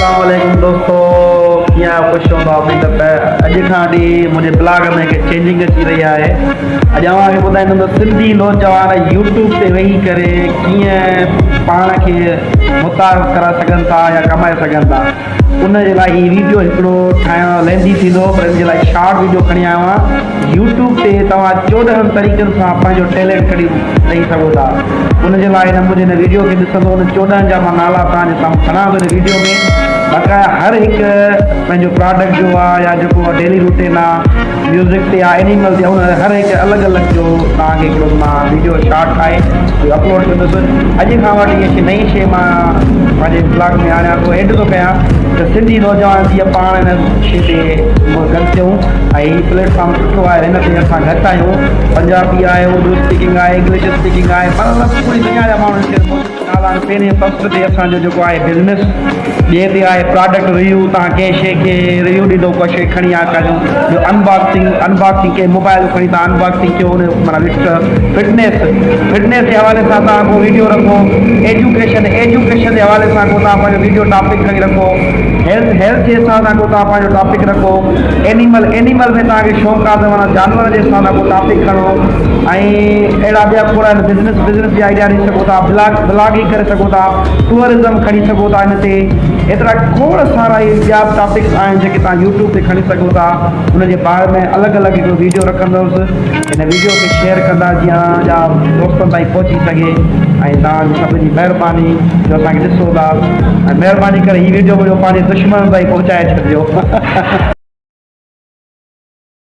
اسلام عليڪم دوستو ڪيئن آهيو خوش هوندا اميد ته اڄ کان وٺي منهنجي بلاگ ۾ هڪ چينجنگ اچي رهي آهي اڄ اوهان کي ٻڌائيندم ته سنڌي نوجوان يوٽيوب تي ويهي ڪري ڪيئن پاڻ کي متعارف ڪرائي سگهن ٿا يا ڪمائي سگهن ٿا ان جي لاء هي ويڊيو هڪڙو ٺاهڻ ليندي ٿيندو پر ان جي لاء شارٽ ويڊيو کڻي آيو آهيان يوٽيوب تي توهان 14 طريقن سان پنهنجو ٽيلنٽ ڪڍي ڏئي سگهو ٿا ان جي لاء هن منهنجي هن ويڊيو کي ڏسندو ان 14 جا مان نالا توهان جي سامهون کڻان ٿو هن ويڊيو ۾ بقايا هر هڪ پنهنجو پراڊڪٽ جو آ يا جيڪو ڊيلي روٽين آ ميوزڪ تي آ اينيمل تي ان هر هڪ الڳ الڳ جو توهان کي هڪڙو مان ويڊيو شارٽ ٺاهي اهو اپلوڊ ڪندس اڄ کان وٺي هي شي نئين شي مان پنهنجي بلاگ ۾ آڻيان ٿو ايڊ ٿو ڪيان ته سنڌي نوجوان جيئن پاڻ هن شي تي گڏ ٿيون ۽ هي پليٽ فارم سٺو آهي هن تي اسان گهٽ آهيون پنجابي آهي اردو اسپيڪنگ آهي انگلش اسپيڪنگ آهي مطلب پوري دنيا جا ماڻهو هن تي موجود آهن پهرين فسٽ تي اسان جو جيڪو آهي بزنس ٻئي تي آهي پراڊڪٽ ريويو توهان ڪنهن شيء کي ريويو ڏيندو ڪا شيء کڻي آ ڪا ٻيو انباڪسنگ انباڪسنگ ڪنهن موبائل کڻي توهان انباڪسنگ ڪيو ان جو معنيٰ فٽنيس فٽنيس جي حوالي سان توهان ڪو ويڊيو رکو ايجوڪيشن ايجوڪيشن جي حوالي سان ڪو توهان پنهنجو ويڊيو ٽاپڪ کڻي رکو هيلٿ هيلٿ جي حساب سان ڪو توهان پنهنجو ٽاپڪ رکو اينيمل اينيمل ۾ توهان کي شوق آهي ته معنيٰ جانور جي حساب سان ڪو ٽاپڪ کڻو ۽ اهڙا ٻيا کوڙ آهن بزنس بزنس جي آئيڊيا ڏئي سگهو ٿا بلاگ بلاگنگ ڪري سگهو ٿا ٽوئرزم کڻي سگهو ٿا ان تي ايترا کوڙ سارا اهي ٻيا به ٽاپڪس آهن جيڪي توهان يوٽيوب تي کڻي سگهو ٿا ان جي باري ۾ الڳ الڳ هڪڙو ويڊيو رکندس هن ويڊيو کي شيئر ڪندا جيئن جا دوستن تائين پهچي سگهي ۽ توهان جي سڀني جي مهرباني جو اسان کي ڏسو ٿا ۽ مهرباني ڪري هي ويڊيو منهنجو پنهنجي دشمنن تائين پهچائي ڇڏجو.